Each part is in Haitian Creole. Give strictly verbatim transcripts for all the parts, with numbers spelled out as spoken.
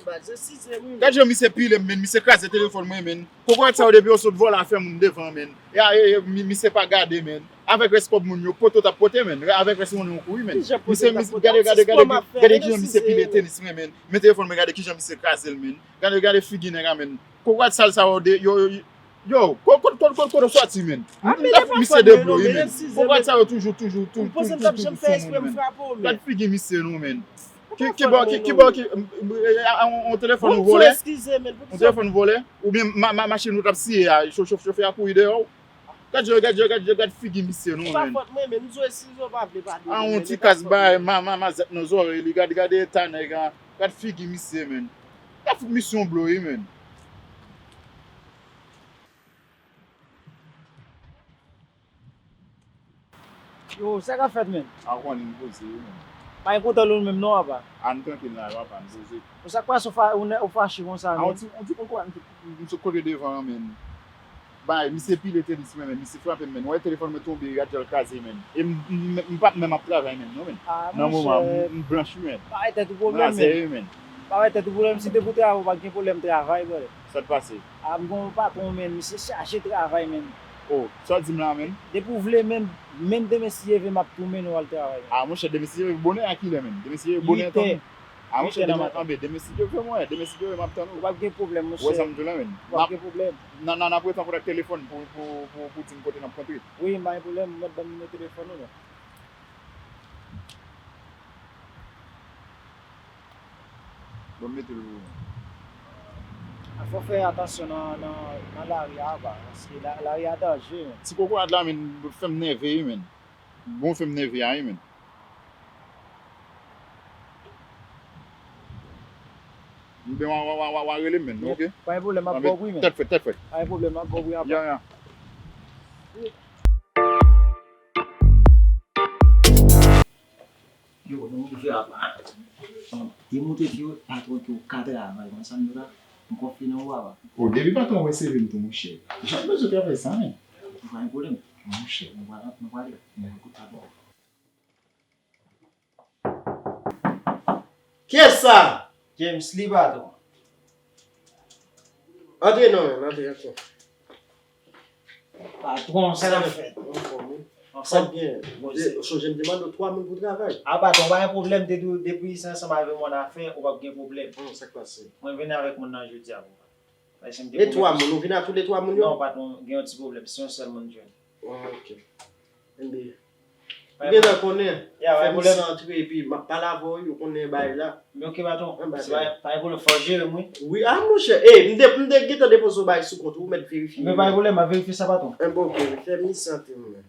Gad jan misye pile m, menn. Misye kraze telefòn mwen, menn. Kokorat sa yo depi yo sot vòlè afè moun devan, menn. E a, e, e, mi- misye pa gade, menn. Avèk rès kòb moun yo, pote w t ap pote, menn. Avèk rès moun yo kouri, menn. Misye, misye, gade, gade, gade, gade kijan misye pile tenis mwen, menn. Men telefòn mwen, gade kijan misye kraze l, menn. Gade, gade figi nèg la, menn. Kokorat sal sa yo, de- yo, yo, yo, kot, kot, kot, kot, kot w sòti, menn? Misye debloye, menn. Kokorat sa yo toujou, toujou, toujou, toujou, toujou sou moun, menn. Gad figi misye, non, menn. Ki, ki bò, ki, ki bò, ki, m- m- e, a- a- on telefòn ou vòlè? On telefòn ou vòlè? Oubyen ma- ma- machin ou t ap siye a, cho- cho- chofè a kouri dèyè w? Gad, gad, gad, gad, gad figi misye, non, menn. A, on ti kas bay, ma- ma- mazèt nan zòrèy li, gad, gad eta nèg a, gad figi misye, menn. Gad figi misye, on blo, wi, menn. Yo, sa k ap fèt, menn? A, ou konnen m poze wi, menn. Pa gen kontan loun menm non, apa. A, n trankil la, papa, n poze. Bon, sa k pase, ou fa- ou nè- ou fache konsa, menn? A, on ti, on ti poko, m sot kote devan an, menn. Bay, misye pile tenis mwen, menn. Misye frape m, menn. Ou wè telefòn mwen tonbe, radyo l kraze, menn. E m, m, m, m pa t menm ap travay, menm, non, menn. Nan moman, m, m blanch, wi, menn. Pa bay tèt ou pwoblèm, menn. Pa bay tèt ou pwoblèm. Si te pou travay, ou pa t gen pwoblèm travay, brother. Sa t pase? A, m gon patwon, menn, misye chaje travay, menn. O, sa w di m la, menn? Depi w vle, menn, menm demen si Dye vle, m ap tou mennen w al travay, menn. A, monchè, demen si Dye vle, bonè a kilè, menn? Demen si Dye vle, bonè tan. A, monchè, demen, anben, demen si Dye vle, mwen, demen si Dye vle, m ap tann ou. Ou p ap gen pwoblèm, monchè. Ou wè sa m di w la, menn? Ou p ap gen pwoblèm. N a, n a, n a pran kontak telefòn pou, pou, pou, pou di m kote n ap rantre. Wi, m pa gen pwoblèm, m mèt ban m nimewo telefòn ou, non. Bon, m mete l pou ou. A, fò fè atansyon nan, nan, nan lari a, apa, paske la- lari a danje, menn. Ti kokorat la, menn, fè m nève, wi, menn. Bon, fè m nève a, wi, menn. Oubyen w a, w a, w a, w a rele m, menn, oke? Pa gen pwoblèm, m ap ba w wi, menn. Tèt frèt, tèt frèt. Pa gen pwoblèm, m ap ba w wi, apa. Ya, ya. Yo, nou ouvè apa. Demontre ke patwon ke w ka travay, konsa nou la, m konfye nan ou apa. O, depi patwon wè seve m tou, monchè. Jan bezwen travay sa, menn. Pa gen pwoblèm. Monchè. Nou prale, nou prale. Kout patwon. Kiyès sa? James Lee, patwon. Antre non, menn, antre, antre. Patwon, sa k ap fèt? Anfòm, wi. Sa k gen? Ou sonje m te mande w twa moun pou travay? A, patwon, pa gen pwoblèm, depi, depi se ansanm avè m w annafè, ou p ap gen pwoblèm. Sa k pase? Mwen vin avèk moun nan jodi a, papa. E twa moun, ou vin a tou le twa moun yo? Non, patwon, gen yon ti pwoblèm, se yon sèl moun m jwenn. Oke. Enben, ou gentan konnen, fè misye antre epi m ap pale avè w, ou konnen bagay la. Men oke, patwon, pa gen pwoblèm, fò w jere m, wi. Wi, a, monchè, e, m de- m de- gentan depoze yon bagay sou kont ou, ou mèt verifye. Men pa gen pwoblèm, m ap verifye sa, patwon. Enben, oke, fè misye antre, mwen.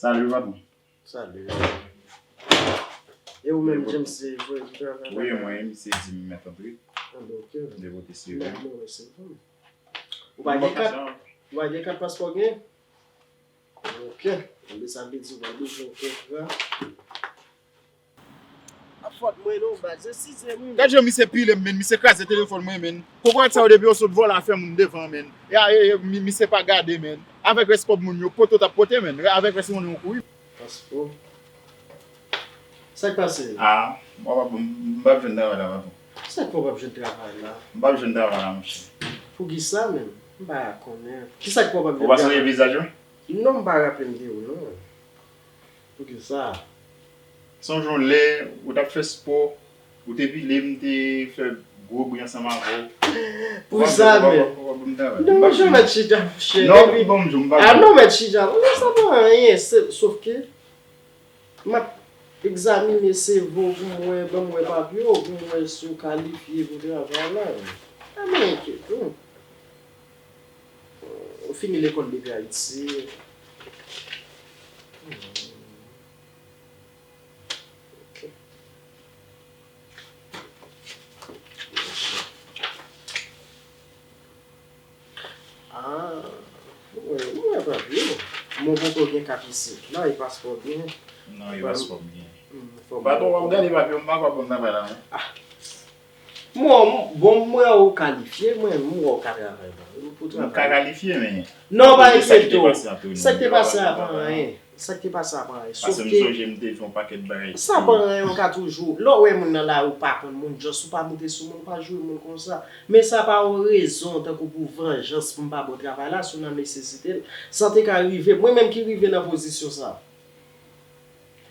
Salut, patwon. Salut. E ou menm, James, se voye pou travay la? Wi, mwen, misye di m mèt antre. Anben, oke. M depoze seve. Mwen, mwen resevwa. Ou pa gen kat? Ou pa gen kat paspò gen? Oke. Anben, sa vle di ou pa bezwen kontra. A fòt mwen non, baz. Se size wi. Gad jan misye pile m, menn. Misye kraze telefòn mwen, menn. Kokorat sa yo depi yo sot vòlè afè moun devan, menn. E a, e, e, mi- misye pa gade, menn. Avèk rès kòb moun yo, pote w t ap pote, menn. Avèk rès moun yo kouri. Paspò. Sa k pase? A, m p ap, m p ap jwenn travay la, patwon. Sa k fè w p ap jwenn travay la? M p ap jwenn travay la, monchè. Poukisa menm? M pa konnen. Kisa k fè w p ap jwenn travay? Ou pa sonje vizaj mwen? Non, m pa raple m de ou, non. Poukisa? Sonje yon lè, ou t ap fè spò, ou te pile m, te fè gwo bri ansanm avè w. Poukisa menm? Non, m janm mèt chita, monchè. Non, bon, m di w, m pa. A non, mèt chita. Non, sa pa anyen, sof ke m ap egzamine seve w pou m wè, ban m wè papye w, pou m wè si w kalifye pou travay la. Pa gen enkyetid, non. Ou fini lekòl depi Ayiti. Ok. Ah, mwen, mwen pa byen. Mwen poko gen kat isit. Non, e paspò byen. Non, e paspò byen. Patwon, w ap gade papye, m pa kwè bon nan bagay la, non. Ah. Mwen, bon, mwen wè ou kalifye, mwen, mwen wè ou ka travay, bon. Ou ka kalifye, men. Non, pa enkyete w. Sa k te pase a pa anyen. Sa k te pase a pa anyen. Paske m sonje m te fè yon pakèt bagay. Sa pa anyen, ou ka toujou. Lè w wè moun nan lari, ou pa konn moun, just ou pa moute sou moun, ou pa joure moun konsa. Men sa pa yon rezon tankou pou vanjans pou m pa ba w travay la, si w nan nesesite l. Sa te ka rive. Mwen menm ki rive nan pozisyon sa.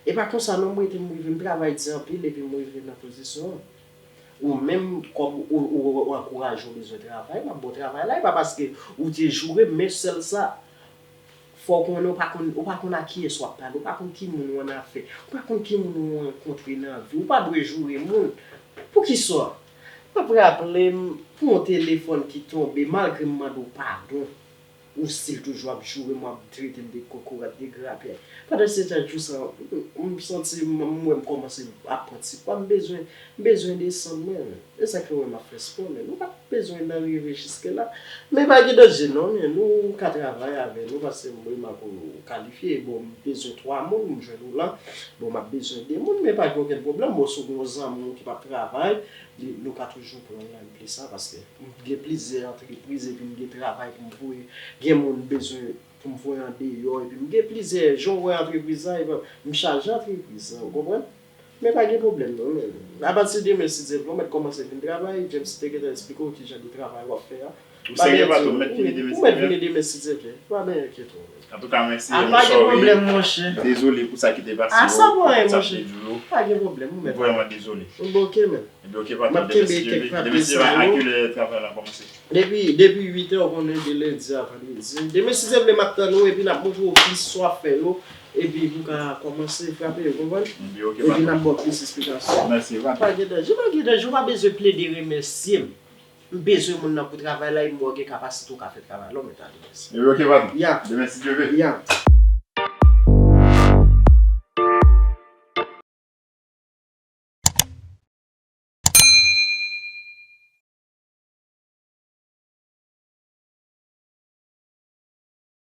E pa konsa non, m rete m rive, m travay di anpil epi m rive nan pozisyon an. Ou menm kòm ou, ou, ou ankouraje w bezwen travay, m ap ba w travay la, e pa paske ou te joure m, men sèl sa. Fò w konnen ou pa konn, ou pa konn a kiyès w ap pale, ou pa konn ki moun ou annafè, ou pa konn ki moun ou rankontre nan vi, ou pa dwe joure moun. Poukisa? M ap raple m pou yon telefòn ki tonbe, malgre m mande w padon, ou still toujou ap joure m, w ap trete m de kokorat, de grapyay. Pandan se tan jou sa, m santi m, m wè m kòmanse ap pran ti pwa, m bezwen, m bezwen desann mwen. E sa k fè w wè m ap fè spò, men nou pa bezwen nan rive jiske la. Men pa gen danje non, men nou ka travay avè nou, paske m remake w kalifye. Bon, m bezwen twa moun, m jwenn ou la. Bon, m ap bezwen de moun, men pa gen okenn pwoblèm. Bon, si w gen yon zanmi w ki p ap travay, li, nou ka toujou pran l nan plis la, paske m gen plizyè antrepriz epi m gen travay pou m voye. Gen moun m bezwen pou m voye andeyò, epi m gen plizyè, jan w wè antrepriz la, epi m chaje antrepriz la, ou konprann? Men pa gen pwoblèm non, men apati demen, si Dye vle, w mèt kòmanse vin travay, James te gentan eksplike w kijan de travay w ap fè a. Ou serye patwon, m mèt vini demen si Dye vle. Ou mèt vini demen si Dye vle. Pa ben enkyete w. Antouka, mèsi. A, pa gen pwoblèm, monchè. Dezole pou sa ki te pase. A, sa pa anyen, monchè. Pa gen pwoblèm, ou mèt. Vrèman dezole. Bon, ok, men. Ebyen, ok, patwon. M ap kenbe kèk papye sa yo. A kilè travay la kòmanse? Depi, depi uit è, ou konnen, de lendi a vandredi. Demen, si Dye vle, m ap tann ou, epi n ap montre w plis sa w ap fè yo. Epi pou w ka kòmanse frape yo, konprann? Epi n ap ba w plis esplikasyon. Mèsi, patwon. Pa gen danje, pa gen danje, ou pa bezwen plede remèsye m. M bezwen moun nan pou travay la, e m wè w gen kapasite w ka fè travay la, w mèt ale, mèsi. Ebyen, ok, patwon. Ya. Demen, si Dye vle. Ya.